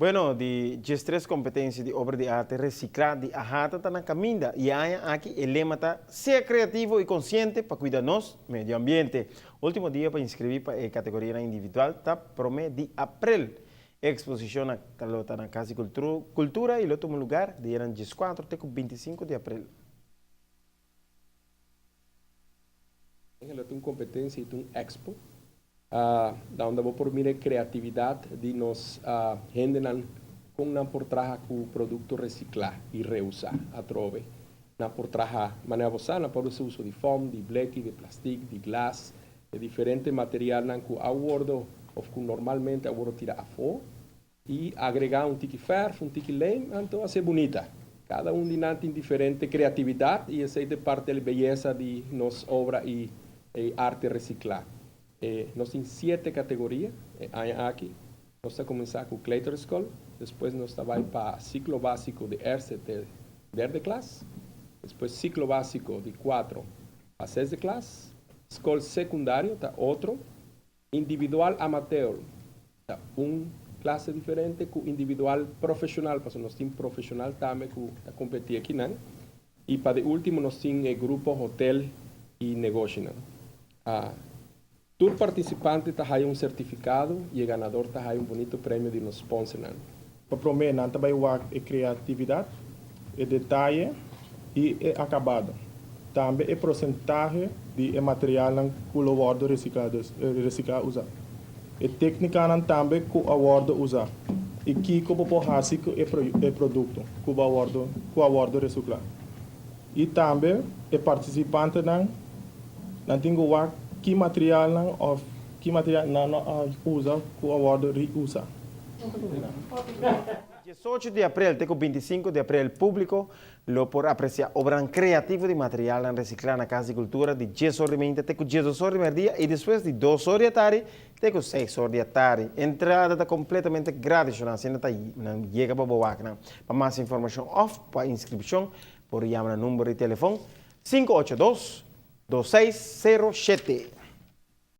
Bueno, di 13 kompetensia di obra di arte resiklá di AHATA ta na kaminda i e aña aki e lema ta Sea kreativo i konsiente pa kuida nos medio ambiente. Último dia pa inskribí pa e kategorianan individual ta promé di aprel. E eksposishon ta lo ta na Kas di Kultura i lo tuma lugar dianan 14 te ku 25 di aprel. Lo ta un competencia y ta un expo unda bo por mira e creatividad di nos hendenan con nan por traha cu producto recicla y reusa atrobe. Nan por traha manera bo sa, nan por usa uso di foam, di bleki, di plastic, di glas, di diferente materialnan cu a wordo of cu normalmente a wordo tira afo. I agregá un tiki fèrf, un tiki leim, anto a ser bunita. Kada un di nan tin diferente kreatividat i esei ta e parti di beyesa di nos obra i e arte resiklá. Nos tin siete kategoria e aña aki. Nos ta kuminsá ku kleuterschool, despues nos ta bai pa siklo básiko di erste te derde klas, despues siklo básiko di kuatro pa sesde klas, skol sekundario ta otro, Individual amateur ta un klase diferente ku individual profeshonal, pasobra nos tin profeshonal tambe ku ta kompetí akinan. I pa di último nos tin e grupo hotel i negoshinan. Tur partisipante ta haya un sertifikado i e ganador ta haya un bunito premio di nos sponsornan. Pa promé nan ta bai wak e kreatividat, e detaye i e akabado. Tambe e prosentahe di e materialnan ku lo wòrdu resiklá, dus resiklá usá. E téknikanan tambe ku a wòrdu usá i kiko bo por hasi ku e e produkto ku bo a wòrdu ku a wòrdu resiklá. I tambe e partisipantenan nan tin ku wak ki materialnan òf ki material nan no a usa ku a wòrdu riusá. 18 di aprel te ku 25 di aprel públiko lo por apresiá obranan kreativo di materialnan resiklá na Kas di Kultura di 10 or di mainta te ku 12 or di mèrdia i despues di 2 or di atardi te ku 6 or di atardi. Entrada ta kompletamente gratis, shona asina ta nan yega pa bo waknan. Pa mas informashon òf pa inskripshon por yama na number di telefon 582 2607.